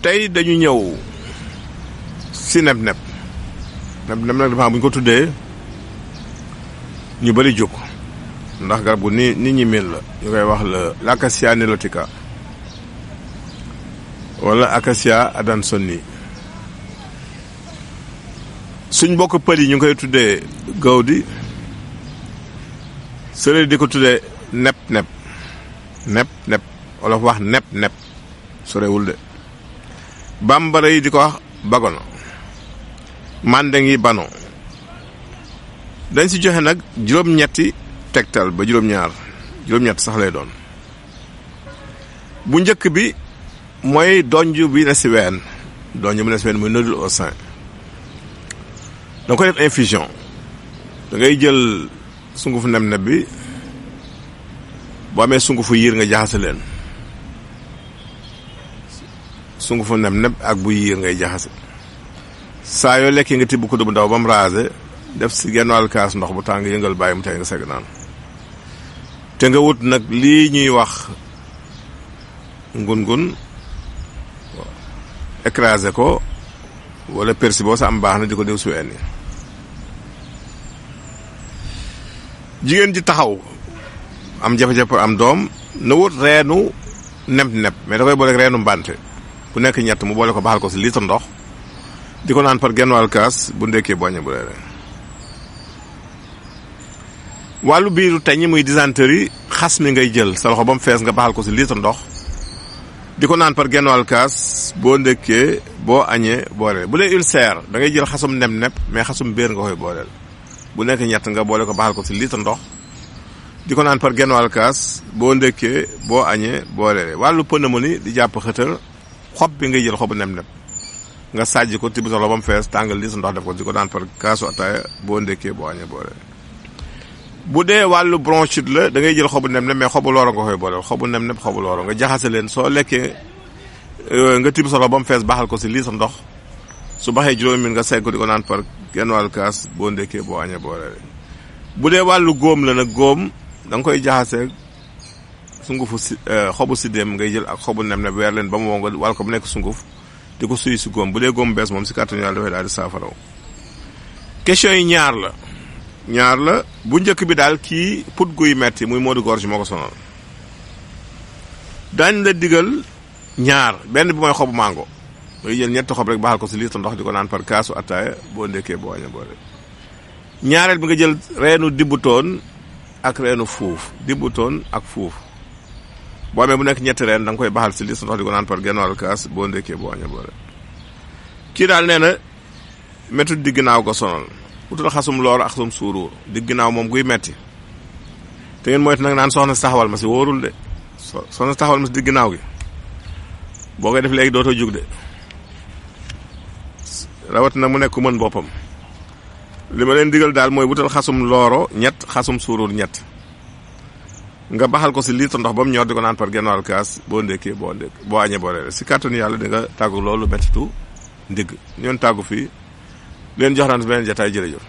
tey dañu ñëw si neb-neb neb-neb nag dafa am bu ñu ko tuddee ñu bëri jóg ndax garab gu nit ñi miin la ñu koy wax la Acacia nilotica wala Acacia adansoni suñ mbokk pël yi ñu ngi koy tuddee gawdi sëriñ di ko tuddee neb-neb neb-neb wala wax neb-neb sorewul de bambara yi di ko wax bagono mandeng yi bano dañ si joxe nag juróom-ñetti tegtal ba juróom-ñett sax lay doon bu njëkk bi mooy donj bi ne si ween donj bi ne si ween muy nodule au sein da nga koy def infusion da ngay jël sungufu neb-neb bi boo amee sungufu yiir nga jaxase leen sungufu neb-neb ak bu yiir ngay jaxase saa yoo lekkee nga tibb ko bu ndaw ba mu raase def si genn wàll kaas ndox bu tàng yëngal bàyyi mu tey nga segg naan te nga wut nag lii ñuy wax ngun-ngun écrasé ko wala persi boo sa am baax na di ko diw si ween yi jigéen ji taxaw am jafe-jafe am doom na wut reenu neb-neb mais da koy boole reenu mbante bu nekk ñett mu boole ko baxal ko si litre ndox di ko naan par genn wàll kaas bu ndekkee boñe bu reere wàllu biiru teñ muy dysenterie xas mi ngay jël sa loxo ba mu fees nga baxal ko si litre ndox di ko naan par genn wàll kaas boo ndekkee boo añee boo reere bu dee ulcère da ngay jël xasum neb-neb mais xasum biir nga koy booleel bu nekk ñett nga boole ko baxal ko si litre ndox di ko naan par genn wàll kaas boo ndekkee boo añee boo reere wàllu pneumonie di jàpp xëtër xob bi ngay jël xobu neb-neb nga sàjj ko tibb soxla ba mu fees tàngal litre ndox def ko di ko naan par kaasu ataaya boo ndekkee boo añee boo reere bu dee wàllu bronchite la da ngay jël xobu neb-neb mais xobu looro nga koy booleel xobu neb-neb xobu looro nga jaxase leen soo lekkee nga tibb soxla ba mu fees baxal ko si litre ndox su baxee juróomi minute nga segg ko di ko naan par genn wàll kaas boo ndekkee boo añee boo reere bu dee wàllu góom la nag góom da nga koy jaxase sungufu xobu sidéem ngay jël ak xobu neb-neb weer leen ba mu wow nga wàll ko bu nekk sunguf di ko suy si góom bu dee góom bees moom si kàttanu yàlla dafay daal di saafaraw question yi ñaar la bu njëkk bi daal kii put guy metti muy maux de gorge moo ko sonal daañ la digal ñaar benn bi mooy xobu mango muy jël ñetti xob rek baxal ko si litre ndox di ko naan par kaasu attaaya boo ndekkee boo añee boo reere ñaareel bi nga jël reenu dibbutoon ak reenu fuuf dibbutoon ak fuuf boo amee bu nekk ñetti reen da nga koy baxal si litre ndox di ko naan par genn wàll kaas boo ndekkee boo añee boo reere kii daal nee na métti digg ginnaaw ko sonal utal xasum loor ak xasum suuruur digg ginnaaw moom guy metti te ngeen moytu nag naan soxna si taxawal ma si wóorul de soxna si taxawal ma si digg ginnaaw gi boo koy def léegi dootoo jug de rawat na mu nekk ku mën boppam li ma leen digal daal mooy wutal xasum looro ñett xasum suuruur ñett nga baxal ko si litre ndox ba mu ñor di ko naan par genn wàll kaas boo ndekkee boo añee boo reere si kàttanu yàlla di nga tàggu loolu mettitu ndigg ñoon tàggu fii leen jox naan beneen jataay jërëjëf